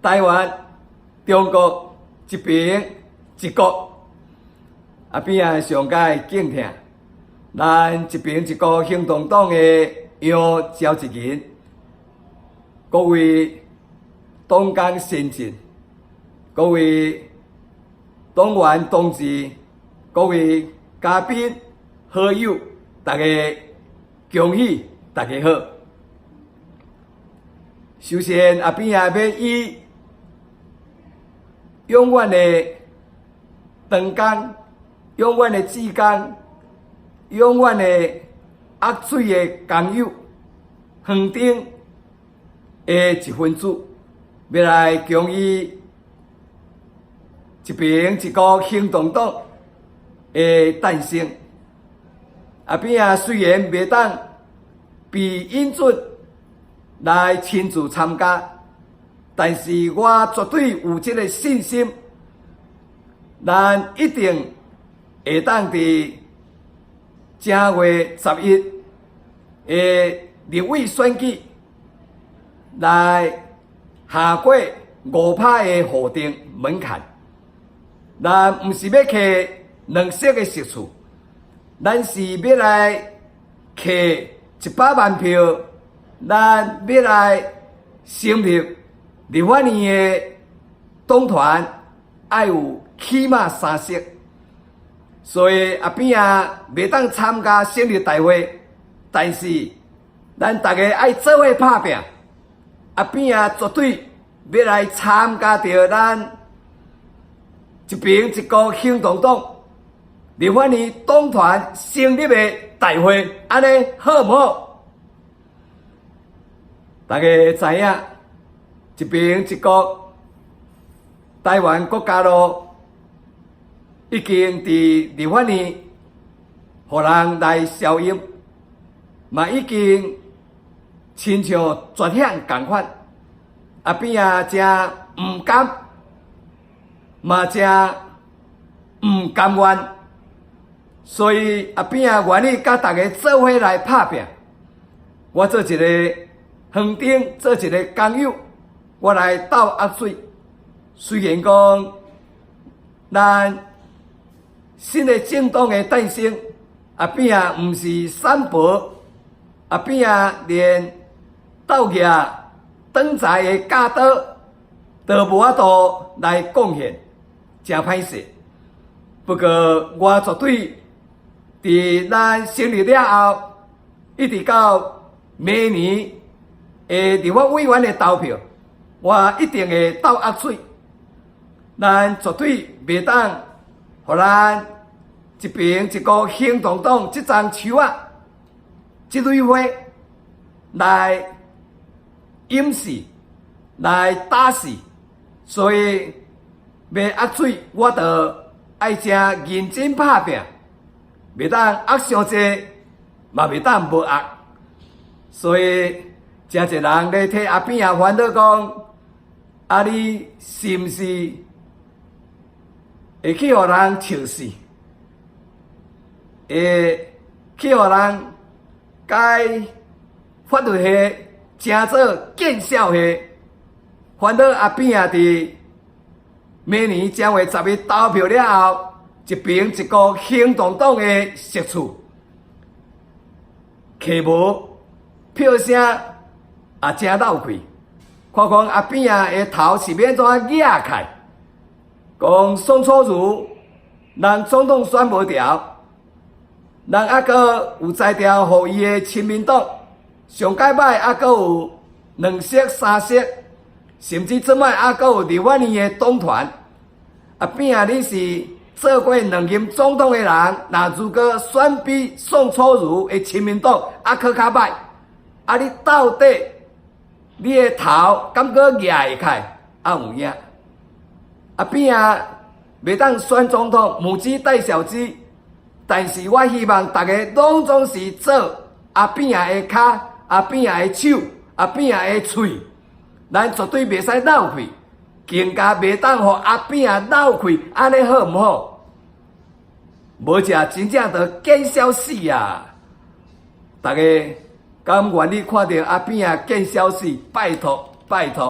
台灣、中國一平一國。阿扁仔上蓋敬聽，咱一平一國行動黨的楊召集人，各位黨工先進，各位黨員同志，各位嘉賓好友，大家恭喜，大家好。首先，阿扁仔欲以永遠的長工、永遠的志工、永遠的握水的工友、園丁的一分子，欲來恭喜一平一國行動黨的誕生。阿扁仔雖然袂當被允准來親自參加，但是我絕對有這個信心，咱一定會當佇正月十一的立委選舉來下過5%的法定門檻。咱毋是欲揢兩席的席次，咱是欲來揢100萬票，咱欲來成立立法院的黨團，愛有起碼三席。所以阿扁仔袂當參加成立大會，但是咱大家愛做伙拍拚。阿扁仔絕對欲來參加著咱一平一國行動黨立法院黨團成立的大會，按呢好毋好？大家知影，一平一國台灣國家路已經佇立法院予人來消音，嘛已經親像絕響仝款。阿扁仔誠毋甘，嘛誠毋甘願，所以阿扁仔願意佮大家做伙來拍拚。我做一個園丁，做一個工友，我來鬥握水。雖然講，咱新的政黨的誕生，阿扁仔毋是三寶，阿扁仔連鬥舉長才的鉸刀都無法度來貢獻，誠歹勢。不過我絕對佇咱成立了後，一直到明年的立法委員的投票，我一定會鬥握水。咱絕對袂當予咱一平一國行動黨這叢樹仔、這蕊花來淹死、來打死。所以欲握水，我就愛誠認真拍拚，袂當握傷濟，嘛袂當無握。所以誠濟人咧替阿扁仔煩惱講：啊，你是毋是會去予人笑死？會去予人改法律系成做見笑話？煩惱阿扁仔佇明年正月十一投票了後，一平一國行動黨的席次，揢無票聲也誠鬧氣，看講阿扁仔的頭是欲按怎攑起來？講宋楚瑜人總統選無著，人猶閣有才調予伊的親民黨，上蓋歹猶閣有兩席三席，甚至這擺猶閣有立法院的黨團。阿扁仔你是做過兩任總統的人，若如果選比宋楚瑜的親民黨猶閣較歹，啊你到底你的頭敢閣舉會起來？啊有影？阿扁仔袂當選總統，母雞帶小雞，但是我希望大家攏總是做阿扁仔的跤、阿扁仔的手、阿扁仔的喙，咱絕對袂使漏氣，更加袂當予阿扁仔漏氣，按呢好毋好？無食真正就見笑死啊！大家敢願意看著阿扁仔見笑死？拜託拜託！